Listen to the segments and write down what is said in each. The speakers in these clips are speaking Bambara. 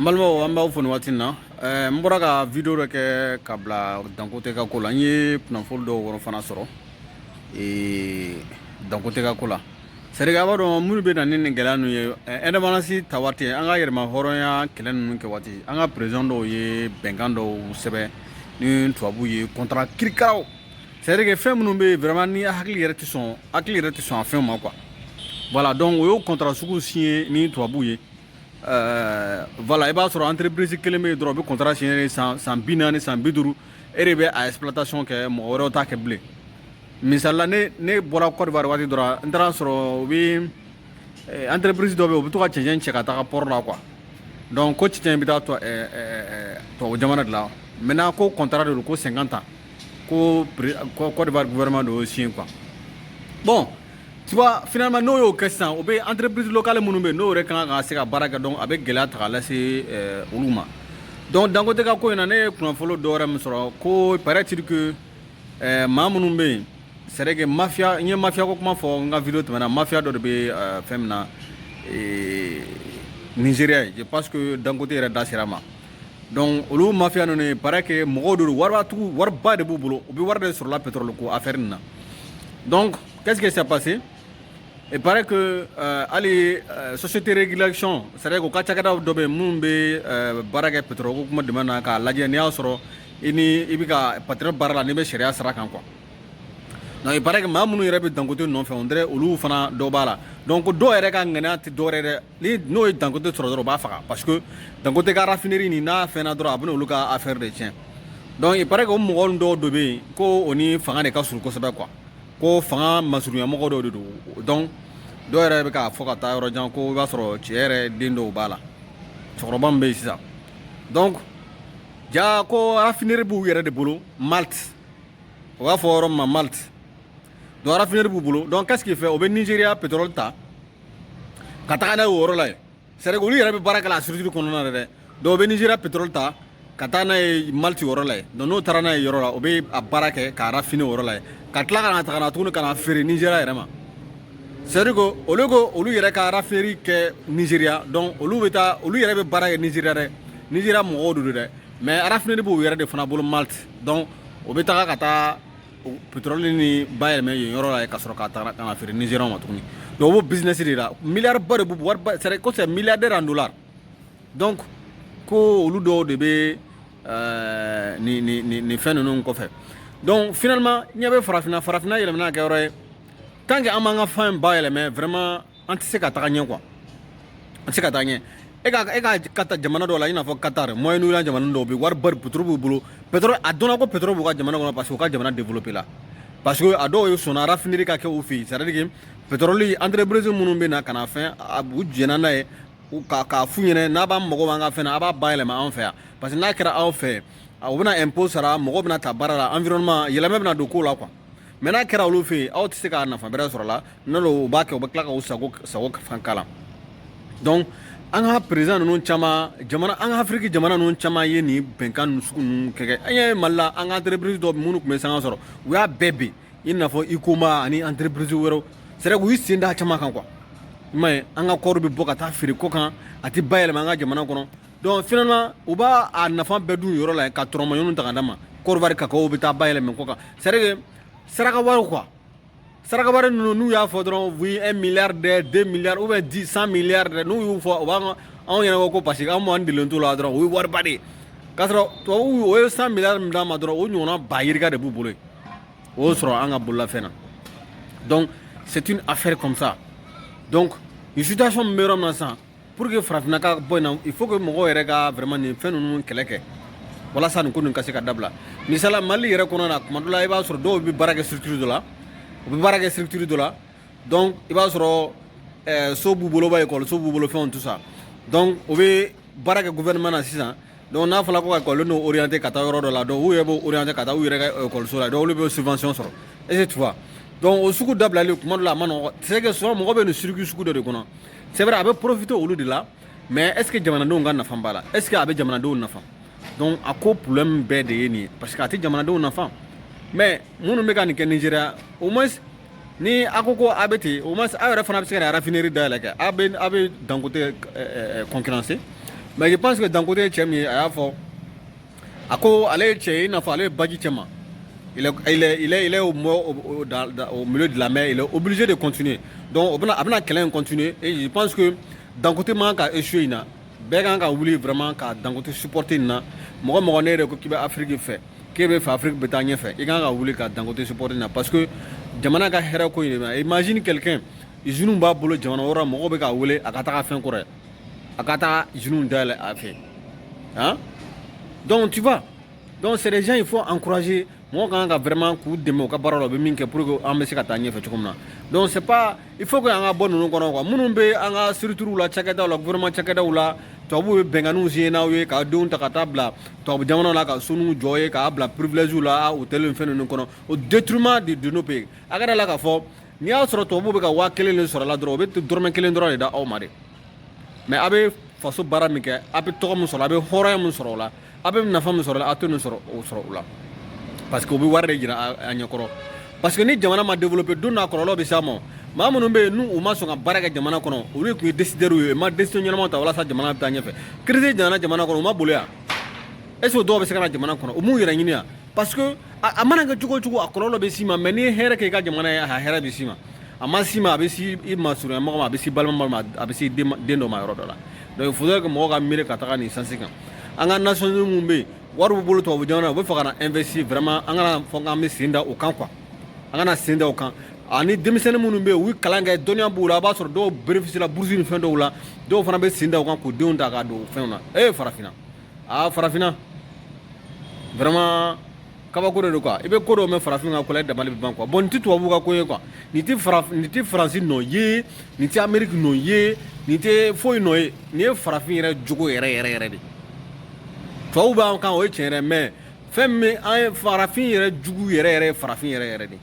An balimaw, an b'aw fo nin waati in na. N bɔra ka vidéo dɔ kɛ ka bila Dangote ka ko la. N ye kunnafoni dɔw wɔrɔ fana sɔrɔ Dangote ka ko la. C'est à dire, a b'a dɔn minnu bɛ na ni nin gɛlɛya ninnu ye, indépendance ta waati, an ka yɛrɛma hɔrɔnya kɛlɛ ninnu kɛ waati, an ka président dɔw ye bɛnkan dɔw sɛbɛn ni tubabuw ye, contrat kirikaraw. C'est à dire que fɛn minnu bɛ yen vraiment, ni hakili yɛrɛ tɛ sɔn, hakili yɛrɛ tɛ sɔn a fɛnw ma quoi. Voilà, donc o y'o contrat sugu signé ni tubabuw ye. Voilà, i b'a sɔrɔ entreprise kelen bɛ yen dɔrɔn, u bɛ contrat signé san 40, san 50, e de bɛ a exploitation kɛ, mɔgɔ wɛrɛw t'a kɛ bilen. Misali la, ne bɔra Côte d'Ivoire waati dɔ la, n taara sɔrɔ u bɛ entreprise dɔ bɛ yen, u bɛ to ka cɛncɛn cɛ ka taga port la quoi. Donc ko cɛncɛn bɛ taa tubabu jamana de la. Maintenant ko contrat de don ko 50 ans, ko Côte d'Ivoire gouvernement de y'o signé quoi. Bon, tu vois, finalement n'o y'o kɛ sisan, o bɛ entreprise locale minnu bɛ yen, n'o yɛrɛ kan ka se ka baara kɛ, donc a bɛ gɛlɛya ta k'a lase olu ma. Donc Dangote ka ko in na, ne ye kunnafoni dɔ wɛrɛ min sɔrɔ, ko paraît-il que maa minnu bɛ yen, c'est vrai que mafia, n ye mafia ko kuma fɔ n ka vidéo tɛmɛna, mafia dɔ de bɛ fɛn min na, Nigéria ye. Je pense que Dangote yɛrɛ da sera a ma. Donc olu mafia ninnu, il paraît que mɔgɔw de don, waribatigiw, wariba de b'u bolo, u bɛ wari de sɔrɔ la pétrole ko affaire nin na. Donc qu'est-ce qui s'est passé? Il paraît que hali société régulation, c'est-à-dire k'u ka cakɛda dɔ bɛ yen minnu bɛ baara kɛ pétrole ko kuma dɛmɛ na, k'a lajɛ n'i y'a sɔrɔ i ni i bɛ ka pétrole baara la, n'i bɛ sariya sira kan quoi. Donc il paraît que maa minnu yɛrɛ bɛ Dangote nɔfɛ, on dirait olu fana dɔ b'a la. Donc dɔw yɛrɛ ka ŋaniya tɛ dɔwɛrɛ dɛ, ni n'o ye Dangote sɔrɔ dɔrɔn, u b'a faga, parce que Dangote ka raffinerie nin n'a fɛnna dɔrɔn, a bɛna olu ka affaire de tiɲɛ. Donc il paraît que o mɔgɔ dɔw de bɛ yen ko o ni fanga de ka surun kosɛbɛ quoi, ko fanga masurunya mɔgɔ dɔw de don. Donc dɔw yɛrɛ bɛ k'a fɔ ka taa yɔrɔ jan ko i b'a sɔrɔ cɛ yɛrɛ den dɔw b'a la, cɛkɔrɔba min bɛ yen sisan. Donc ja ko raffinerie b'u yɛrɛ de bolo Malte, o b'a fɔ yɔrɔ min ma Malte. Donc raffinerie b'u bolo. Donc qu'est-ce qu'il fait? O bɛ Nigéria pétrole ta ka taga n'a ye o yɔrɔ la yen. C'est à dire olu yɛrɛ bɛ baara kɛ la structure kɔnɔna na dɛ. Donc o bɛ Nigéria pétrole ta ka taa n'a ye Malte yɔrɔ la yen. Donc n'o taara n'a ye yɔrɔ la, o bɛ a baara kɛ k'a raffiner o yɔrɔ la yen, ka tila ka na ta ka na tuguni ka na feere Nigéria yɛrɛ ma. C'est à dire que olu ko olu yɛrɛ ka raffinerie kɛ Nigéria, donc olu bɛ taa, olu yɛrɛ bɛ baara kɛ Nigéria dɛ, Nigéria mɔgɔw de don dɛ, mais raffinerie b'u yɛrɛ de fana bolo Malte. Donc o bɛ taga ka taa pétrole ni bayɛlɛmɛ yen yɔrɔ la yen, ka sɔrɔ ka taga ka na feere Nigéria ma tuguni. Donc o b'o business de la, milliard ba de b'u wari ba, c'est à dire ko c'est milliardaire en dollars. Donc ko olu dɔw de bɛ nin fɛn ninnu kɔfɛ. Donc finalement ɲɛ bɛ farafinna, farafinna yɛlɛmana kɛ yɔrɔ ye. Tant que an m'an ka fɛn bayɛlɛmɛ, vraiment an tɛ se ka taga ɲɛ quoi, an tɛ se ka taa ɲɛ. E ka taa jamana dɔw la, i n'a fɔ Qatar, Moyen-Orient jamana dɔw bɛ yen, wari ba, pétrole b'u bolo. Pétrole, a dɔnna ko pétrole b'u ka jamana kɔnɔ, parce que u ka jamana développé la, parce que a dɔw ye sɔnna raffinerie ka kɛ u fɛ yen. C'est à dire que pétrole entreprise minnu bɛ na ka na fɛn, u jɛnna n'a ye k'a f'u ɲɛna n'a b'an mago b'an ka fɛn na, a b'a bayɛlɛma anw fɛ yan, parce que n'a kɛra aw fɛ, u bɛna impôt sara, mɔgɔw bɛna ta baara la, environnement yɛlɛma bɛna don ko la quoi. Mais n'a kɛra olu fɛ yen, aw tɛ se k'a nafa bɛrɛ sɔrɔ la. N'o u b'a kɛ, u bɛ tila k'u sago fan k'a la. Donc an ka président ninnu caman, jamana, an ka Afiriki jamana ninnu caman ye nin bɛnkan ninnu sugu ninnu kɛ. An ye Mali la, an ka entreprise dɔw minnu tun bɛ sanga sɔrɔ, u y'a bɛɛ bin, i n'a fɔ Huicoma ani entreprise wɛrɛw. C'est vrai, u y'u sen da caman kan quoi. I m'a ye, an ka kɔɔri bɛ bɔ ka taa feere kɔ kan, a tɛ bayɛlɛma an ka jamana kɔnɔ. Donc finalement u b'a a nafa bɛɛ dun yɔrɔ la yen, ka tɔrɔmɔɲɔgɔnw ta ka d'a ma. Côte d'Ivoire cacao bɛ taa bayɛlɛma kɔ kan. C'est à dire que saraka wari quoi, saraka wari ninnu, n'u y'a fɔ dɔrɔn, oui, 1 milliard dɛ, 2 milliards ou bien 10, 100 milliards dɛ, n'u y'u fɔ, u b'an anw ɲɛna ko parce que an m'an delen t'o la dɔrɔn, o ye wariba de ye. K'a sɔrɔ tubabuw o ye 100 milliards min d'an ma dɔrɔn, o ɲɔgɔnna ba yirika de b'u bolo yen, o y'o sɔrɔ an ka bololafɛn na. Donc c'est une affaire comme ça. Donc nin situation min bɛ yɔrɔ min na sisan, pour que farafinna ka bɔ yen na, il faut que mɔgɔw yɛrɛ ka vraiment nin fɛn ninnu kɛlɛ kɛ walasa nin ko nin ka se ka dabila. Misala, Mali yɛrɛ kɔnɔ na, tuma dɔ la i b'a sɔrɔ dɔw bɛ baara kɛ structure dɔ la, u bɛ baara kɛ structure dɔ la. Donc i b'a sɔrɔ so b'u bolo, ba ekɔliso b'u bolo, fɛnw, tout ça. Donc u bɛ baara kɛ gouvernement na sisan. Donc n'a fɔra ko ka ekɔliden dɔw orienter ka taa yɔrɔ dɔ la, donc u yɛrɛ b'o orienter ka taa u yɛrɛ ka ekɔliso la, donc olu bɛ subvention sɔrɔ. Est-ce que tu vois? Donc o sugu dabilali kuma dɔ la, a ma nɔgɔn. C'est que souvent mɔgɔ bɛ nin circuit sugu dɔ de kɔnɔ. C'est vrai, a bɛ profiter olu de la, mais est ce que jamanadenw ka nafa b'a la? Est ce que a bɛ jamanadenw nafa? Donc a ko problème bɛɛ de ye nin ye, parce que a tɛ jamanadenw nafa. Mais minnu bɛ ka nin kɛ Nigéria, au moins ni a ko ko a bɛ ten, au moins aw yɛrɛ fana bɛ se ka raffinerie dayɛlɛ kɛ, a bɛ Dangote concurrencer. Mais je pense que Dangote ye cɛ min ye, a y'a fɔ, a ko ale ye cɛ ye, i n'a fɔ ale ye baji cɛ ma. Il est au milieu de la mer, il est obligé de continuer. Donc o bɛna, a bɛna kɛlɛ in continuer. Et je pense que Dangote man ka échouer in na. Bɛɛ kan ka wuli vraiment ka Dangote supporter nin na. Mɔgɔ mɔgɔ ne yɛrɛ ko k'i bɛ Afrique fɛ, k'e bɛ fɛ Afrique bɛ taa ɲɛfɛ, i kan ka wuli ka Dangote supporter nin na, parce que jamana ka hɛrɛ ko in de ma. Imagine quelqu'un, usine b'a bolo jamana wɛrɛ, mɔgɔw bɛ k'a wele a ka taga fɛn kɔrɔ ye, a ka taa usine dayɛlɛ a fɛ, hein. Donc tu vois, donc c'est des gens, il faut encourager. Mɔgɔ kan ka vraiment k'u dɛmɛ u ka baara la, u bɛ min kɛ pour que an bɛ se ka taa ɲɛfɛ cogo min na. Donc c'est pas, il faut que an ka bɔ ninnu kɔnɔ quoi. Minnu bɛ an ka structures la, cakɛdaw la, gouvernement cakɛdaw la, tubabuw bɛ bɛnkanniw signé n'aw ye k'a denw ta ka taa bila tubabu jamanaw la, ka sonuw jɔ ye, k'a bila privilège la, hôtel ni fɛn ninnu kɔnɔ, au détriment de nos pays. A ka da la k'a fɔ n'i y'a sɔrɔ tubabuw bɛ ka 1000 de sɔrɔ a la dɔrɔn, u bɛ dɔrɔmɛ kelen dɔrɔn de da aw ma de. Mais a bɛ faso baara min kɛ, a bɛ tɔgɔ min sɔrɔ, a bɛ hɔrɔnya min sɔrɔ o la, a bɛ nafa min sɔrɔ o la, a tɛ nin sɔrɔ o sɔrɔ o la, parce que u bɛ wari de jira a ɲɛkɔrɔ. Parce que ni jamana ma développer, don dɔ a kɔlɔlɔ bɛ s'a ma. Maa minnu bɛ yen n'u u ma sɔn ka baara kɛ jamana kɔnɔ, olu tun ye décideurs ye, u ma décision ɲɛnamaw ta walasa jamana bɛ taa ɲɛfɛ. Crise nana jamana kɔnɔ, u ma boli yan. Est ce que dɔw bɛ se ka na jamana kɔnɔ, u m'u yɛrɛ ɲini yan? Parce que a mana kɛ cogo o cogo, a kɔlɔlɔ bɛ s'i ma. Mais n'i ye hɛrɛ kɛ i ka jamana ye, a hɛrɛ bɛ s'i ma. A ma s'i ma, a bɛ s'i i ma surunya mɔgɔ ma, a bɛ s'i balima ma, a bɛ s'i den dɔ ma yɔrɔ dɔ la. Donc il faudrait que mɔgɔw ka miiri ka taga nin sens kan. An ka nations minnu bɛ yen, wari b'u bolo tubabu jamana, u bɛ fɛ ka na investir vraiment, an kana fɔ k'an bɛ sen da o kan quoi. An kana sen da o kan. Ani denmisɛnnin minnu bɛ yen, u ye kalan kɛ, dɔnniya b'u la, a b'a sɔrɔ dɔw bénéficier la bourse ni fɛn dɔw la, dɔw fana bɛ sen da o kan k'u denw ta k'a don fɛnw na. E farafinna, aa farafinna, vraiment kabako de don quoi. I bɛ ko dɔw mɛn farafin ka ko la, i dabali bɛ ban quoi. Bon, nin tɛ tubabu ka ko ye quoi, nin tɛ farafin, nin tɛ Faransi nɔ ye, nin tɛ Amérique nɔ ye, nin tɛ foyi nɔ ye. Nin ye farafin yɛrɛ jogo yɛrɛ yɛrɛ yɛrɛ de. Tubabu b'an kan, o ye tiɲɛ yɛrɛ, mais fɛn min an ye farafin yɛrɛ jugu yɛrɛ yɛrɛ ye, farafin yɛrɛ yɛrɛ de,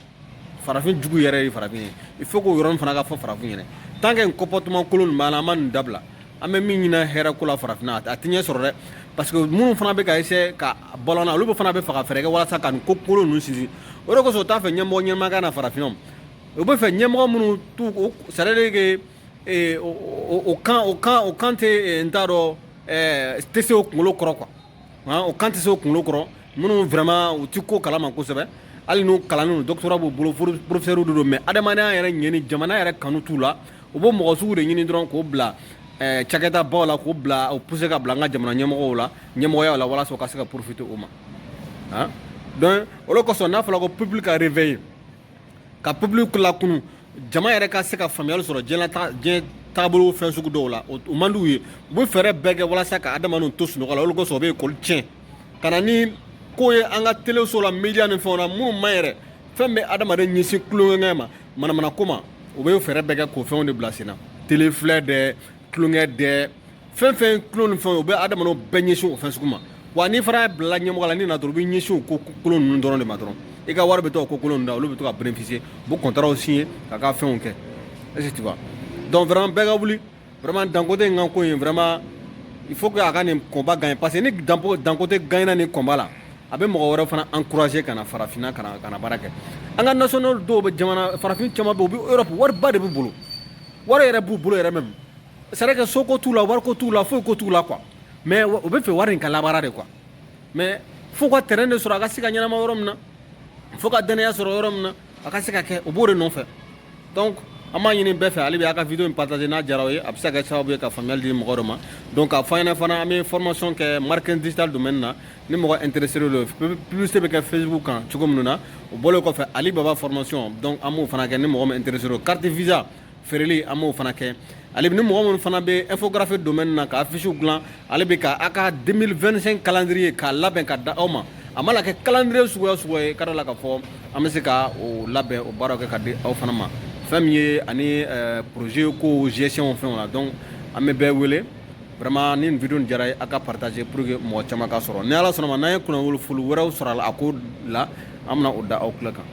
farafin jugu yɛrɛ ye farafin ye. Il faut k'o yɔrɔnin fana ka fɔ farafin yɛrɛ. Tant que nin comportement kolon nin b'an na, an ma nin dabila, an bɛ min ɲini hɛrɛ ko la farafinna, a tɛ ɲɛ sɔrɔ dɛ. Parce que minnu fana bɛ ka essayer ka balo an na, olu fana bɛ fɛ ka fɛɛrɛ kɛ walasa ka nin ko kolon ninnu sinsin. O de kosɔn u t'a fɛ ɲɛmɔgɔ ɲɛnama ka na farafinna. U bɛ fɛ ɲɛmɔgɔ minnu t'u, c'est à dire que o kan tɛ, n t'a dɔn, tɛ se o kunkolo kɔrɔ quoi. O kan tɛ se o kunkolo kɔrɔ, minnu vraiment u ti ko kalama kosɛbɛ, hali n'u kalannen don, doctorat b'u bolo, professeur de don, mais adamadenya yɛrɛ ɲɛni, jamana yɛrɛ kanu t'u la. U b'o mɔgɔ sugu de ɲini dɔrɔn k'o bila cakɛda baw la, k'o bila, o pousser ka bila an ka jamana ɲɛmɔgɔw la, ɲɛmɔgɔyaw la, walasa u ka se ka profiter o ma, han. Donc o de kosɔn n'a fɔra ko peuple ka réveiller, ka peuple lakunu, jama yɛrɛ ka se ka faamuyali sɔrɔ diɲɛ taabolo fɛn sugu dɔw la, o man d'u ye. U bɛ fɛɛrɛ bɛɛ kɛ walasa ka adamadenw to sunɔgɔ la. O de kosɔn u bɛ ekɔli tiɲɛ ka na ni ko ye an ka teleso la, média ni fɛnw na, minnu man yɛrɛ fɛn bɛ adamaden ɲɛsin tulonkɛ ma, manamana ko ma. U bɛ fɛɛrɛ bɛɛ kɛ k'o fɛnw de bila sen na. Télé filɛ dɛ, tulonkɛ dɛ, fɛn fɛn tulon ni fɛnw, u bɛ adamadenw bɛɛ ɲɛsin o fɛn sugu ma. Wa n'i fana bila ɲɛmɔgɔ la, n'i nana dɔrɔn, u bɛ ɲɛsin o ko kolon ninnu dɔrɔn de ma dɔrɔn. I ka wari bɛ taa o ko kolon ninnu da, olu bɛ to ka bénéficier, u bɛ contrat signer ka ka fɛnw kɛ. Est-ce que tu vois? Donc vraiment bɛɛ ka wuli. Vraiment Dangote in ka ko in, vraiment il faut que a ka nin combat gagner, parce que ni Dangote gagne nin combat la, a bɛ mɔgɔ wɛrɛ fana encourager ka na farafinna, ka na baara kɛ. An ka national dɔw bɛ jamana farafin caman bɛ, u bɛ Europe, wariba de b'u bolo, wari yɛrɛ b'u bolo yɛrɛ même. C'est vrai que soko t'u la, wariko t'u la, foyi ko t'u la quoi, mais u bɛ fɛ wari in ka labaara de quoi. Mais fo ka terrain de sɔrɔ a ka se ka ɲɛnama yɔrɔ min na, fo ka danaya sɔrɔ yɔrɔ min na, a ka se ka kɛ, o b'o de nɔfɛ. Donc an b'a ɲini bɛɛ fɛ hali bi, a ka vidéo in partager n'a diyara aw ye, a bɛ se ka kɛ sababu ye ka faamuyali di mɔgɔ dɔ ma. Donc k'a fɔ an ɲɛna fana, an bɛ formation kɛ marketing digital domaine na. Ni mɔgɔ intéressé don, publicité bɛ kɛ Facebook kan cogo min na. O bɔlen kɔfɛ, Alibaba formation, donc an b'o fana kɛ ni mɔgɔ min intéressé don. Carte Visa feereli, an b'o fana kɛ. Ale ni mɔgɔ minnu fana bɛ infographie domaine na, ka affiche dilan, ale bɛ ka a ka 2025 calendrier k'a labɛn ka da aw ma. A mana kɛ calendrier suguya suguya ye, ka da la k'a fɔ an bɛ se ka o labɛn, o baaraw kɛ ka di aw fana ma. Fɛn min ye ani projet ko gestion fɛnw la. Donc an bɛ bɛɛ wele vraiment, ni nin vidéo nin diyara ye, a ka partager pour que mɔgɔ caman ka sɔrɔ. Ni Ala sɔnna ma, n'an ye kunnafoni wɛrɛw sɔrɔ a la, a ko la, an bɛna o da aw tulo kan.